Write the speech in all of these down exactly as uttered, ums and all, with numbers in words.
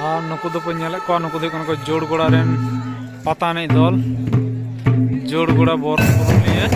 ᱟᱨ ᱱᱩᱠᱩ ᱫᱚᱯᱮ ᱧᱮᱞᱮᱫ ᱠᱚᱣᱟ, ᱱᱩᱠᱩ ᱫᱚ ᱦᱩᱭᱩᱜ ᱠᱟᱱᱟ ᱠᱚ ᱡᱳᱲᱜᱚᱲᱟ ᱨᱮᱱ ᱯᱟᱛᱟ ᱮᱱᱮᱡ ᱫᱚᱞ, ᱡᱳᱲᱜᱚᱲᱟ ᱵᱚᱨ ᱯᱩᱨᱩᱞᱤᱭᱟᱹ᱾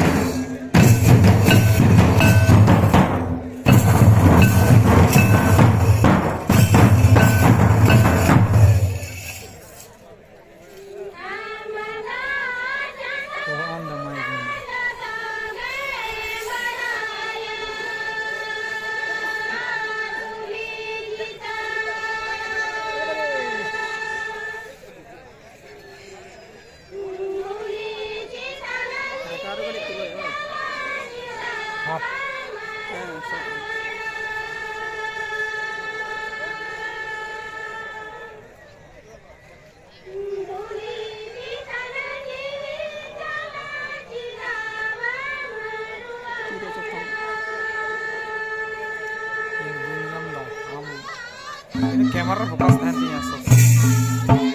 ᱤᱧ ᱵᱟᱹᱧ ᱧᱟᱢ ᱮᱫᱟ, ᱟᱢ ᱠᱮᱢᱮᱨᱟ ᱨᱮ ᱯᱷᱳᱠᱟᱥ ᱛᱟᱦᱮᱱ ᱛᱤᱧᱟᱹ ᱥᱚᱵ ᱥᱚᱢᱚᱭ᱾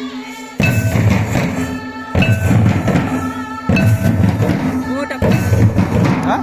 ᱦᱮᱸ?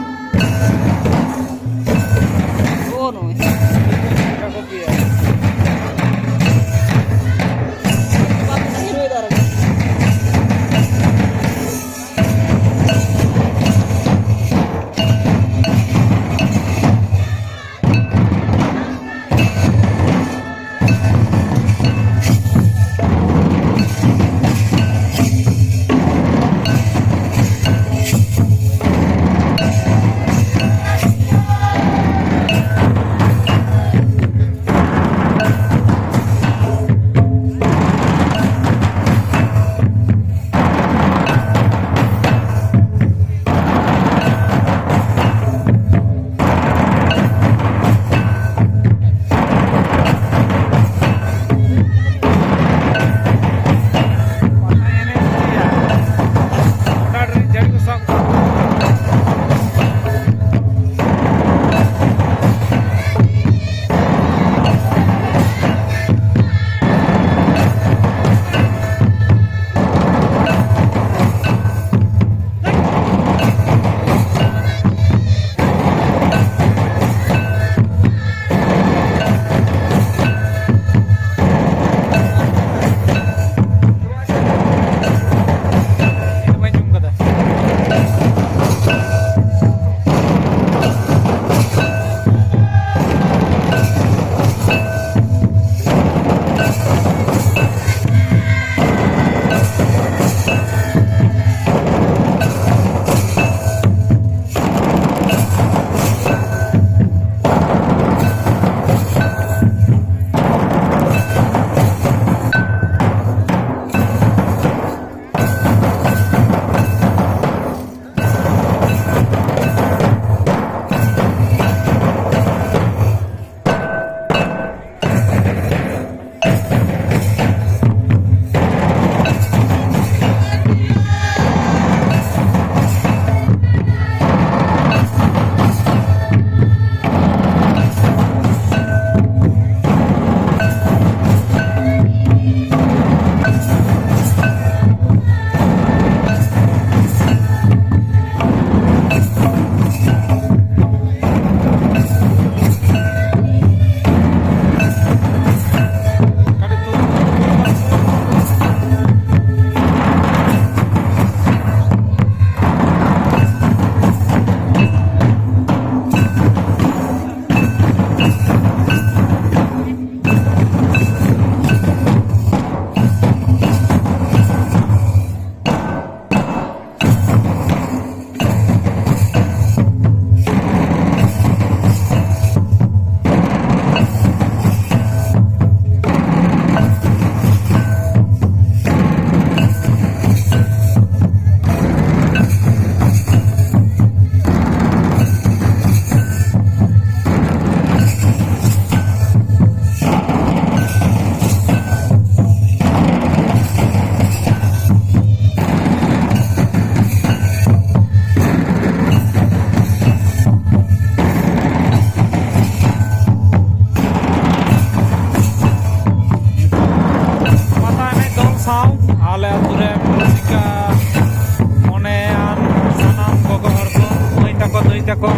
ᱛᱟᱠᱚ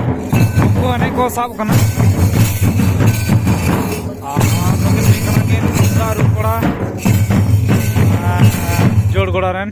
ᱩᱱᱠᱩ ᱮᱱᱮᱡ ᱠᱚ ᱥᱟᱵ ᱠᱟᱱᱟ᱾ ᱟᱨ ᱱᱚᱣᱟ ᱫᱚ ᱦᱩᱭᱩᱜ ᱠᱟᱱᱟ ᱠᱤᱱ ᱛᱩᱢᱫᱟᱜ ᱨᱩ ᱠᱚᱲᱟ, ᱟᱨ ᱡᱳᱲ ᱜᱚᱲᱟ ᱨᱮᱱ᱾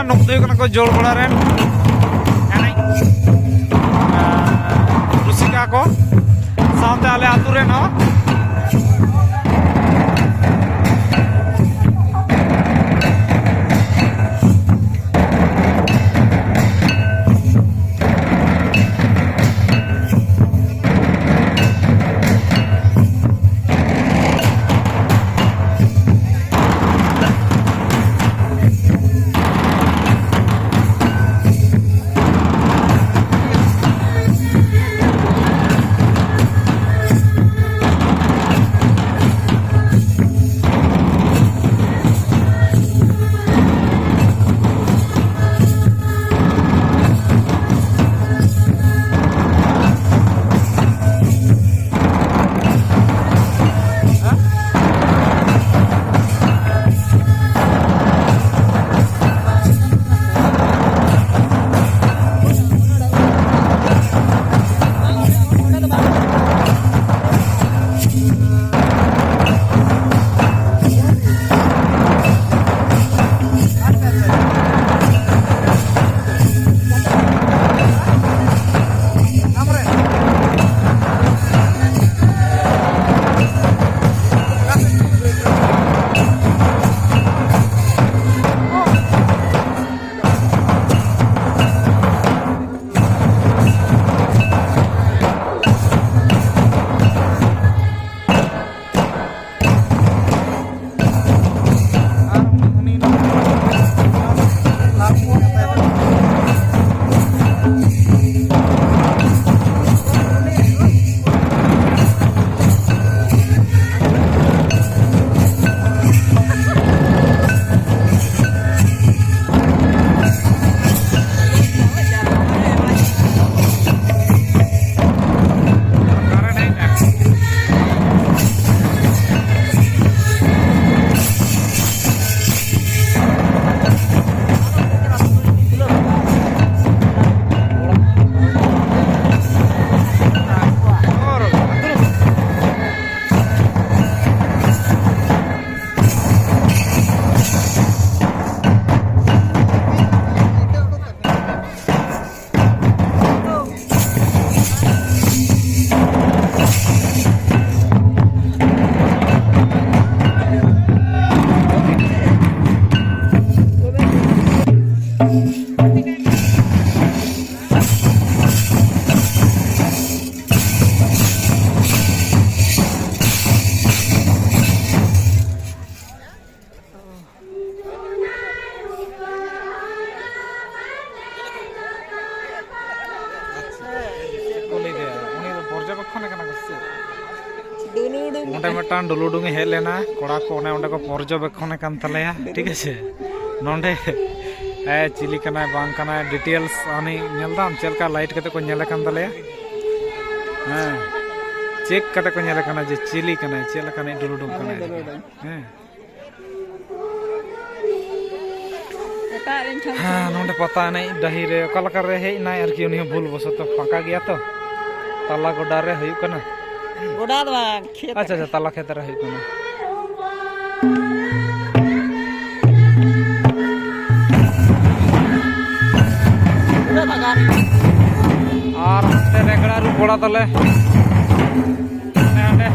ᱱᱩᱠᱩ ᱫᱚ ᱦᱩᱭᱩᱜ ᱠᱟᱱᱟ ᱠᱚ ᱡᱳᱲ ᱵᱚᱲᱟ ᱨᱮᱱ ᱮᱱᱮᱡ, ᱟᱨ ᱨᱩᱥᱤᱠᱟ ᱠᱚ, ᱥᱟᱶᱛᱮ ᱟᱞᱮ ᱟᱹᱛᱩ ᱨᱮᱱ ᱦᱚᱸ᱾ ᱢᱤᱫᱴᱟᱝ ᱰᱩᱞᱩᱰᱩᱝ ᱮ ᱦᱮᱡ ᱞᱮᱱᱟ, ᱠᱚᱲᱟ ᱠᱚ ᱚᱱᱮ ᱚᱸᱰᱮ ᱠᱚ ᱯᱚᱨᱡᱚᱵᱮᱠᱠᱷᱚᱱᱮ ᱠᱟᱱ ᱛᱟᱞᱮᱭᱟ, ᱴᱷᱤᱠ ᱟᱪᱷᱮ᱾ ᱱᱚᱸᱰᱮ ᱦᱮᱸ, ᱪᱤᱞᱤ ᱠᱟᱱᱟᱭ ᱵᱟᱝ ᱠᱟᱱᱟᱭ, ᱰᱤᱴᱮᱞᱥ ᱟᱹᱱᱤ ᱧᱮᱞ ᱫᱟᱢ ᱪᱮᱫ ᱞᱮᱠᱟ ᱞᱟᱭᱤᱴ ᱠᱟᱛᱮ ᱠᱚ ᱧᱮᱞᱮ ᱠᱟᱱ ᱛᱟᱞᱮᱭᱟ᱾ ᱦᱮᱸ, ᱪᱮᱠ ᱠᱟᱛᱮ ᱠᱚ ᱧᱮᱞᱮ ᱠᱟᱱᱟ ᱡᱮ ᱪᱤᱞᱤ ᱠᱟᱱᱟᱭ, ᱪᱮᱫ ᱞᱮᱠᱟᱱᱤᱡ ᱰᱩᱞᱩᱰᱩᱝ ᱠᱟᱱᱟᱭ᱾ ᱦᱮᱸ᱾ ᱮᱴᱟᱜ ᱨᱮᱱ ᱴᱷᱮᱱ ᱦᱮᱸ, ᱠᱷᱚᱱ᱾ ᱱᱚᱰᱮ ᱯᱟᱛᱟ ᱮᱱᱮᱡ ᱰᱟᱹᱦᱤ ᱨᱮ ᱚᱠᱟ ᱞᱮᱠᱟ ᱨᱮ ᱦᱮᱡ ᱮᱱᱟᱭ ᱟᱨᱠᱤ, ᱩᱱᱤ ᱦᱚᱸ ᱵᱷᱩᱞ ᱵᱚᱥᱚᱛᱚ ᱯᱷᱟᱸᱠᱟ ᱜᱮᱭᱟ ᱛᱚ, ᱛᱟᱞᱟ ᱜᱚᱰᱟ ᱨᱮ ᱦᱩᱭᱩᱜ ᱠᱟᱱᱟ᱾ ᱜᱚᱰᱟ ᱫᱚ ᱵᱟᱝ, ᱠᱷᱮᱛ ᱟᱪᱪᱷᱟ, ᱨᱮ᱾ ᱟᱪᱪᱷᱟ, ᱛᱟᱞᱟ ᱠᱷᱮᱛ ᱨᱮ ᱦᱩᱭᱩᱜ ᱠᱟᱱᱟ᱾ ᱯᱩᱨᱟᱹ ᱵᱟᱜᱟᱱ᱾ ᱟᱨ ᱦᱟᱱᱛᱮ ᱨᱮᱜᱽᱲᱟ ᱨᱩ ᱠᱚᱲᱟ ᱛᱟᱞᱮ᱾ ᱦᱟᱱᱮ ᱦᱟᱸᱰᱮ᱾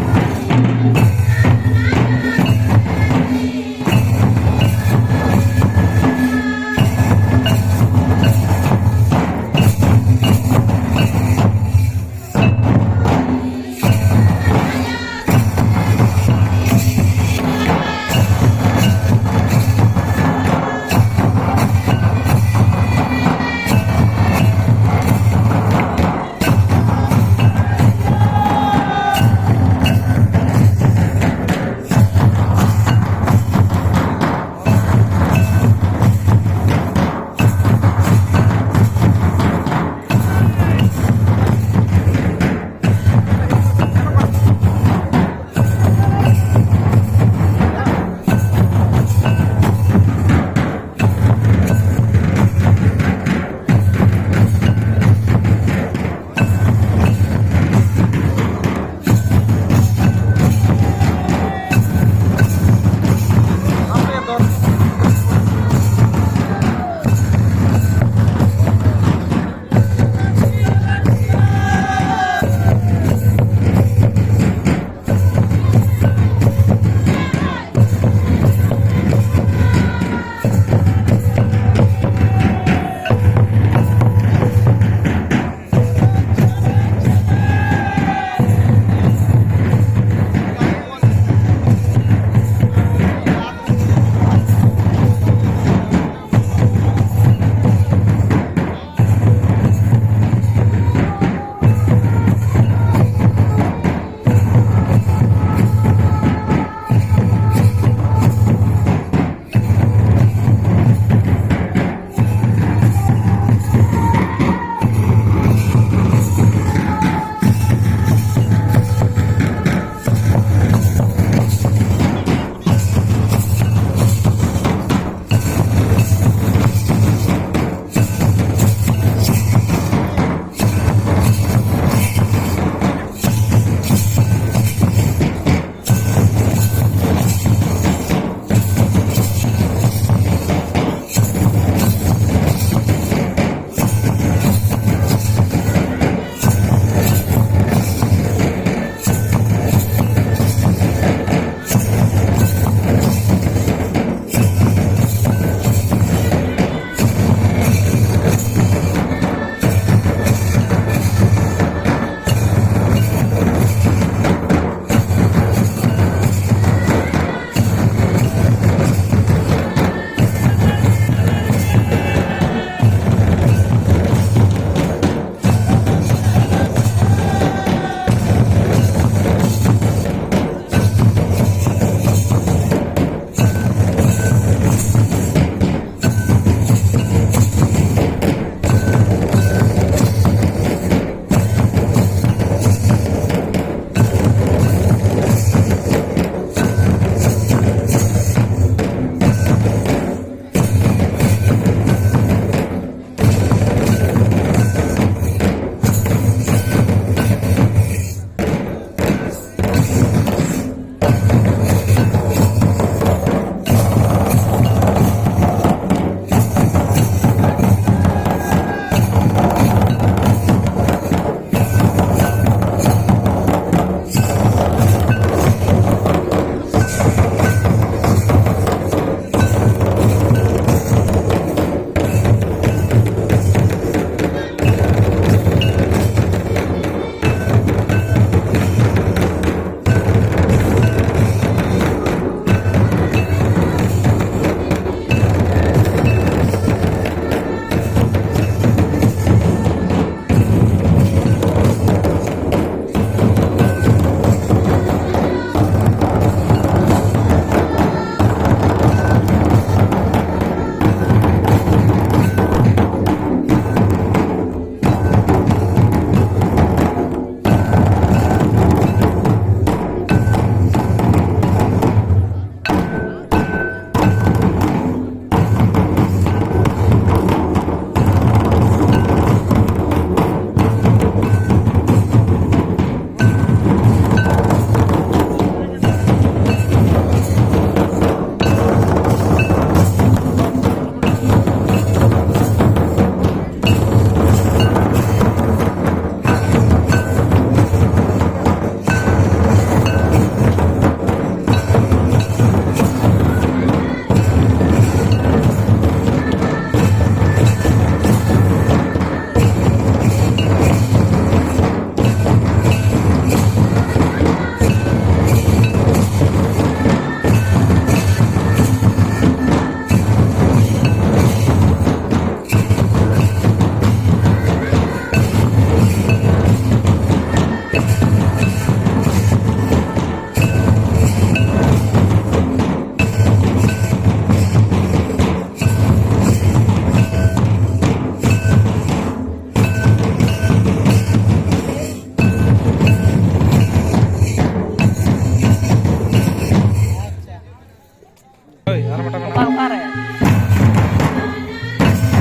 ᱚᱠᱟ, ᱚᱠᱟᱨᱮ?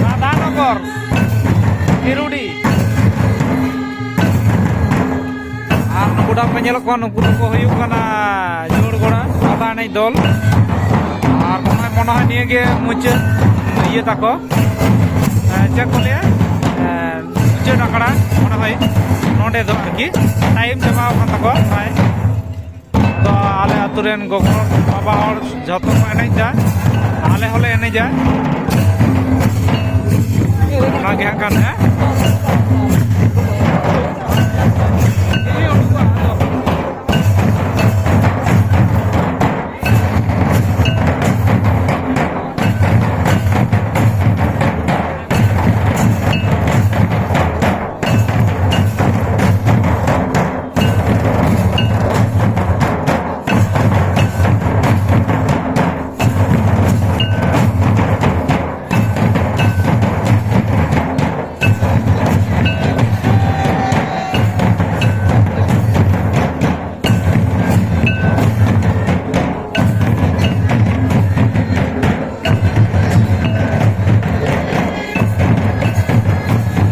ᱨᱟᱫᱷᱟᱱᱚᱜᱚᱨ, ᱥᱤᱨᱩᱰᱤ᱾ ᱟᱨ ᱱᱩᱠᱩ ᱰᱟᱝ ᱯᱮ ᱧᱮᱞᱚᱜ ᱠᱚᱣᱟ, ᱱᱩᱠᱩ ᱫᱚᱠᱚ ᱦᱩᱭᱩᱜ ᱠᱟᱱᱟ ᱡᱳᱲᱜᱚᱲᱟ ᱯᱟᱛᱟ ᱮᱱᱮᱡ ᱫᱚᱞ᱾ ᱟᱨ ᱢᱚᱱᱮ, ᱢᱚᱱᱮ ᱦᱚᱭ ᱱᱤᱭᱟᱹ ᱜᱮ ᱢᱩᱪᱟᱹᱫ ᱤᱭᱟᱹ ᱛᱟᱠᱚ, ᱮ, ᱪᱮᱫ ᱠᱚ ᱞᱟᱹᱭᱟ, ᱮ, ᱢᱩᱪᱟᱹᱫ ᱟᱠᱷᱲᱟ ᱢᱚᱱᱮ ᱦᱚᱭ ᱱᱚᱸᱰᱮ ᱫᱚ ᱟᱨᱠᱤ ᱴᱟᱭᱤᱢ ᱪᱟᱵᱟᱣ ᱟᱠᱟᱱ ᱛᱟᱠᱚᱣᱟ ᱯᱨᱟᱭ᱾ ᱛᱚ ᱟᱞᱮ ᱟᱹᱛᱩ ᱨᱮᱱ ᱜᱚᱜᱚ ᱦᱚᱲ, ᱵᱟᱵᱟ ᱦᱚᱲ ᱡᱷᱚᱛᱚ ᱠᱚ ᱮᱱᱮᱡ ᱫᱟ, ᱟᱞᱮ ᱦᱚᱸᱞᱮ ᱮᱱᱮᱡᱟ᱾ ᱚᱱᱟ ᱜᱮ ᱦᱟᱸᱜ ᱠᱟᱱ, ᱦᱮᱸ?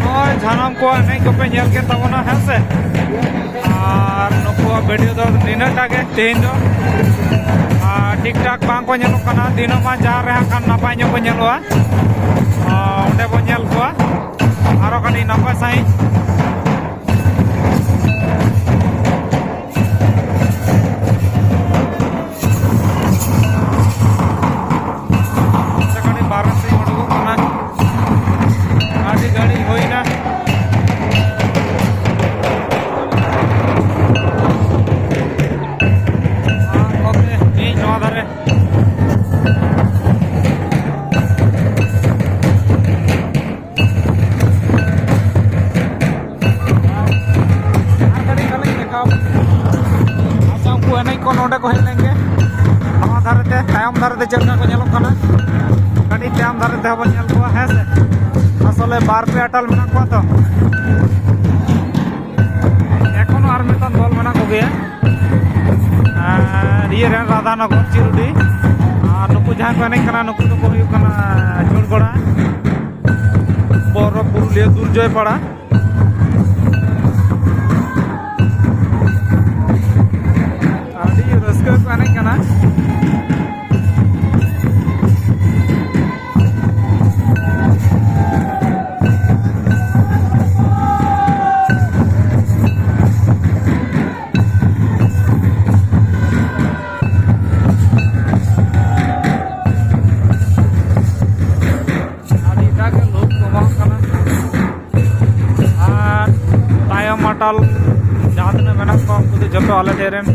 ᱱᱚᱜᱼᱚᱭ ᱥᱟᱱᱟᱢ ᱠᱚᱣᱟᱜ ᱮᱱᱮᱡ ᱠᱚᱯᱮ ᱧᱮᱞ ᱠᱮᱫ ᱛᱟᱵᱚᱱᱟ, ᱦᱮᱸ ᱥᱮ? ᱟᱨ ᱱᱩᱠᱩᱣᱟᱜ ᱵᱷᱤᱰᱤᱭᱳ ᱫᱚ ᱱᱤᱱᱟᱹᱜ ᱴᱟ ᱜᱮ ᱛᱮᱦᱮᱧ ᱫᱚ᱾ ᱟᱨ ᱴᱷᱤᱠ ᱴᱷᱟᱠ ᱵᱟᱝ ᱠᱚ ᱧᱮᱞᱚᱜ ᱠᱟᱱᱟ, ᱫᱤᱱᱟᱹᱢᱟᱱ ᱡᱟᱦᱟᱸ ᱨᱮ ᱦᱟᱸᱜ ᱠᱷᱟᱱ ᱱᱟᱯᱟᱭ ᱧᱚᱜ ᱠᱚ ᱧᱮᱞᱚᱜᱼᱟ, ᱟᱨ ᱚᱸᱰᱮ ᱵᱚᱱ ᱧᱮᱞ ᱠᱚᱣᱟ ᱟᱨᱚ ᱠᱟᱹᱴᱤᱡ ᱱᱟᱯᱟᱭ ᱥᱟᱺᱦᱤᱡ᱾ ᱥᱮ ᱠᱟᱹᱴᱤᱡ ᱵᱟᱨᱦᱮ ᱥᱮᱫ ᱤᱧ ᱩᱰᱩᱠᱚᱜ ᱠᱟᱱᱟ, ᱟᱹᱰᱤ ᱜᱷᱟᱹᱲᱤᱡ ᱦᱩᱭᱱᱟ᱾ ᱟᱨ ᱱᱚᱛᱮ ᱤᱧ ᱱᱚᱣᱟ ᱫᱷᱟᱨᱮ᱾ ᱟᱨ ᱠᱟᱹᱴᱤᱡ ᱠᱷᱟᱱ ᱞᱤᱧ ᱫᱮᱠᱷᱟᱣ᱾ ᱟᱪᱪᱷᱟ, ᱩᱱᱠᱩ ᱮᱱᱮᱡ ᱠᱚ ᱱᱚᱰᱮ ᱠᱚ ᱦᱮᱡ ᱞᱮᱱ ᱜᱮ᱾ ᱱᱚᱣᱟ ᱫᱷᱟᱨᱮ ᱛᱮ, ᱛᱟᱭᱚᱢ ᱫᱷᱟᱨᱮ ᱛᱮ ᱪᱮᱫ ᱞᱮᱠᱟ ᱠᱚ ᱧᱮᱞᱚᱜ ᱠᱟᱱᱟ, ᱠᱟᱹᱴᱤᱡ ᱛᱟᱭᱚᱢ ᱫᱷᱟᱨᱮ ᱛᱮᱦᱚᱸ ᱵᱚᱱ ᱧᱮᱞ ᱠᱚᱣᱟ, ᱦᱮᱸ ᱥᱮ᱾ ᱟᱥᱚᱞᱮ ᱵᱟᱨ ᱯᱮ ᱟᱴᱟᱞ ᱢᱮᱱᱟᱜ ᱠᱚᱣᱟ ᱛᱚ᱾ ᱮᱠᱷᱚᱱᱳ ᱟᱨ ᱢᱤᱫᱴᱟᱝ ᱫᱚᱞ ᱢᱮᱱᱟᱜ ᱠᱚᱜᱮᱭᱟ᱾ ᱟᱨ ᱤᱭᱟᱹ ᱨᱮᱱ ᱨᱟᱫᱷᱟᱱᱚᱜᱚᱨ, ᱪᱤᱨᱩᱰᱤ᱾ ᱟᱨ ᱱᱩᱠᱩ ᱡᱟᱦᱟᱸ ᱮᱱᱮᱡ ᱠᱟᱱᱟ, ᱱᱩᱠᱩ ᱫᱚᱠᱚ ᱦᱩᱭᱩᱜ ᱠᱟᱱᱟ ᱡᱳᱲᱜᱚᱲᱟ, ᱵᱚᱨᱚ ᱯᱩᱨᱩᱞᱤᱭᱟᱹ ᱫᱩᱨᱡᱚᱭ ᱯᱟᱲᱟ᱾ ᱟᱹᱰᱤ ᱨᱟᱹᱥᱠᱟᱹ ᱠᱚ ᱮᱱᱮᱡ ᱠᱟᱱᱟ᱾ ᱟᱹᱰᱤ ᱮᱴᱟᱜ ᱜᱮ ᱞᱳᱠ ᱠᱚ ᱮᱢᱟᱣᱟᱜ ᱠᱟᱱᱟ᱾ ᱟᱨ ᱛᱟᱭᱚᱢ ᱢᱟᱴᱟᱞ ᱡᱟᱦᱟᱸ ᱛᱤᱱᱟᱹᱜ ᱢᱮᱱᱟᱜ ᱠᱚᱣᱟ, ᱩᱱᱠᱩ ᱫᱚ ᱡᱚᱛᱚ ᱟᱞᱮ ᱴᱷᱮᱱ ᱨᱮᱱ